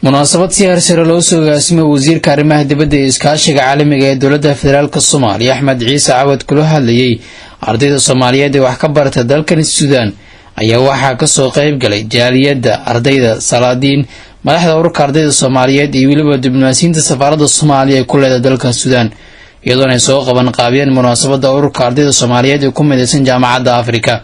Munaasabad si heersare loo soo agaasimay, wasiirka arrimaha dibadda iyo iskaashiga caalamiga ee dowladda federaalka Soomaaliya, Axmed Ciise Cawad, kula hadlayay ardayda Soomaaliyeed ee wax ka barata dalkan Suudaan, ayaa waxaa kasoo qeyb galay jaaliyadda ardayda, salaadiin, madaxda ururka ardayda Soomaaliyeed iyo weliba diblomaasiyiinta safaaradda Soomaaliya ee ku leeda dalka Suudaan, iyadoona ay soo qaban qaabiyeen munaasabadda ururka ardayda Soomaaliyeed ee ku midaysan Jaamacadda Afrika.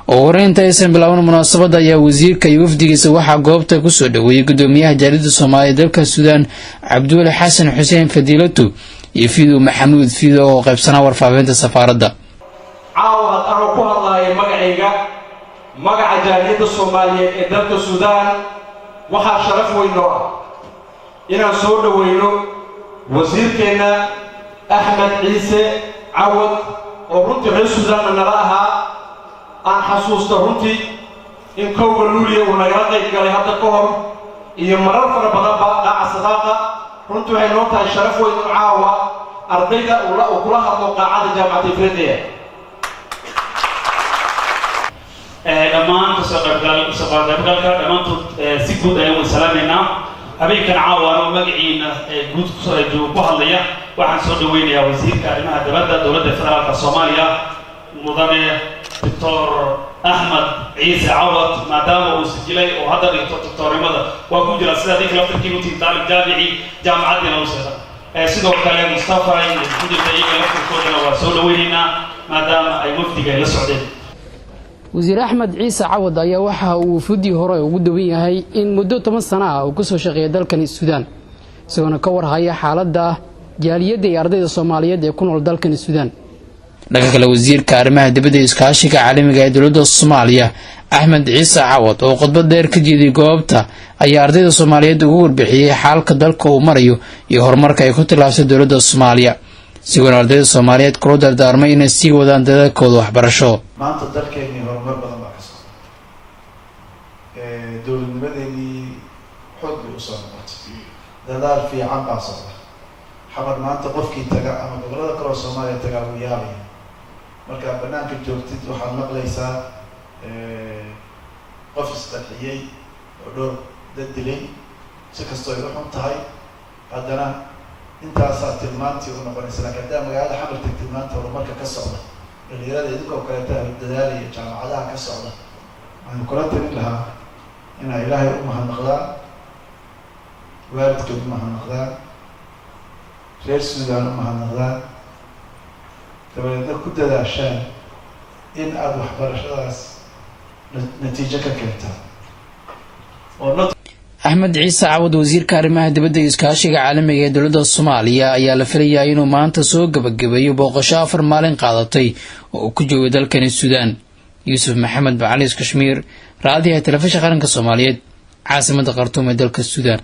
Ugu horeyn, inta aysan bilaaban munaasabadda, ayaa wasiirka iyo wafdigiisa waxaa goobta kusoo dhaweeyey gudoomiyaha jaaliyadda Soomaaliya dalka Suudaan, Cabdiweli Xasan Xuseen Fadiilatu, iyo Fiido Maxamuud Fiido oo qaybsanaa warfaafinta safaaradda. Caawa anuu ku hadlaaya magacayga, magaca jaaliyadda Soomaaliyeed ee dalka Suudaan, waxaa sharaf weyn noo ah inaan soo dhoweyno wasiirkeenna Axmed Ciise Cawad, oo runtii reer Suudaanna nala ahaa. Aan xasuusta runtii in 1-da Luuliya uu nagala qayb galay hadda ka hor iyo marar fara badanba qaaca sadaaqa. Runtii waxay noo tahay sharaf weyn in caawa ardayda uu kula hadlo qaacada Jaamacadda Ifriqiya. Dhammaan kasoo qaybgalka dhammaantood si guud ayaan wada salaamaynaa. Habeenkan caawa, anoo magaciina guud ku hadlaya, waxaan soo dhaweynayaa wasiirka arrimaha dibadda dowladda federaalka Soomaaliya, mudane Doctor Axmed Ciise Cawad. Maadaama uu sijilay oo hadda dhigto doctornimada, waa ku jira sida adinka laftarkiin u tihiin taalib jaamici, jaamacaddiina u socda. Sidoo kale Mustafa iyo kujirta, iyaga laftarkoodana waa soo dhaweynaynaa maadaama ay wafdiga ay la socdeen. Wasiir Axmed Ciise Cawad ayaa waxa uu wufuuddii hore ugu duwan yahay in muddo 10 sano ah uu kasoo shaqeeyay dalkani Suudaan, isagoona ka warhaya xaaladda jaaliyadda iyo ardayda Soomaaliyeed ee ku nool dalkani Suudaan. Dhanka kale, wasiirka arrimaha dibadda iyo iskaashiga caalamiga ee dowladda Soomaaliya, Axmed Ciise Cawad, oo khudbad dheer ka jeediyay goobta, ayaa ardayda Soomaaliyeed ugu warbixiyey xaalka dalka uu marayo iyo horumarka ay ku tillaabsay dowladda Soomaaliya, isagoona ardayda Soomaaliyeed kula dardaarmay inay sii wadaan dadaalkooda waxbarasho. Maanta dalkeenii horumar badan baa ka socda, dowladnimadeenii xoog bay usoo noqotay, dadaal fiican baa socda. Xamar maanta qofkii taga ama gobollada kale oo Soomaaliya tagaa wuu yaabaya. Markaa banaanka joogtid, waxaad maqlaysaa qof isqarxiyey oo dhowr dad dilay. Si kastoo ay u xun tahay, haddana intaasaa tilmaantii u noqonaysa. Lakin haddaa magaalada Xamar tagtid maanta, horumarka ka socda, dhalinyarada idinkoo kaleeta dadaalaya, jaamacadaha ka socda, waxaan kula talin lahaa inay Ilaahay u mahadnaqdaan, waalidkood u mahadnaqdaan, reer Suudaan u mahadnaqdaan, dabadeedna ku dadaashaan in aada waxbarashadaas natiijo ka keentaan oo Axmed Ciise Cawad, wasiirka arrimaha dibadda iyo iskaashiga caalamiga ee dowladda Soomaaliya, ayaa la filayaa inuu maanta soo gebagabeeyo booqasho 4 maalin qaadatay oo uu ku joogay dalkani Suudaan. Yuusuf Maxamed Bacalis Kashmiir, raadiyaha telefishinka qaranka Soomaaliyeed, caasimadda Khartuum ee dalka Suudaan.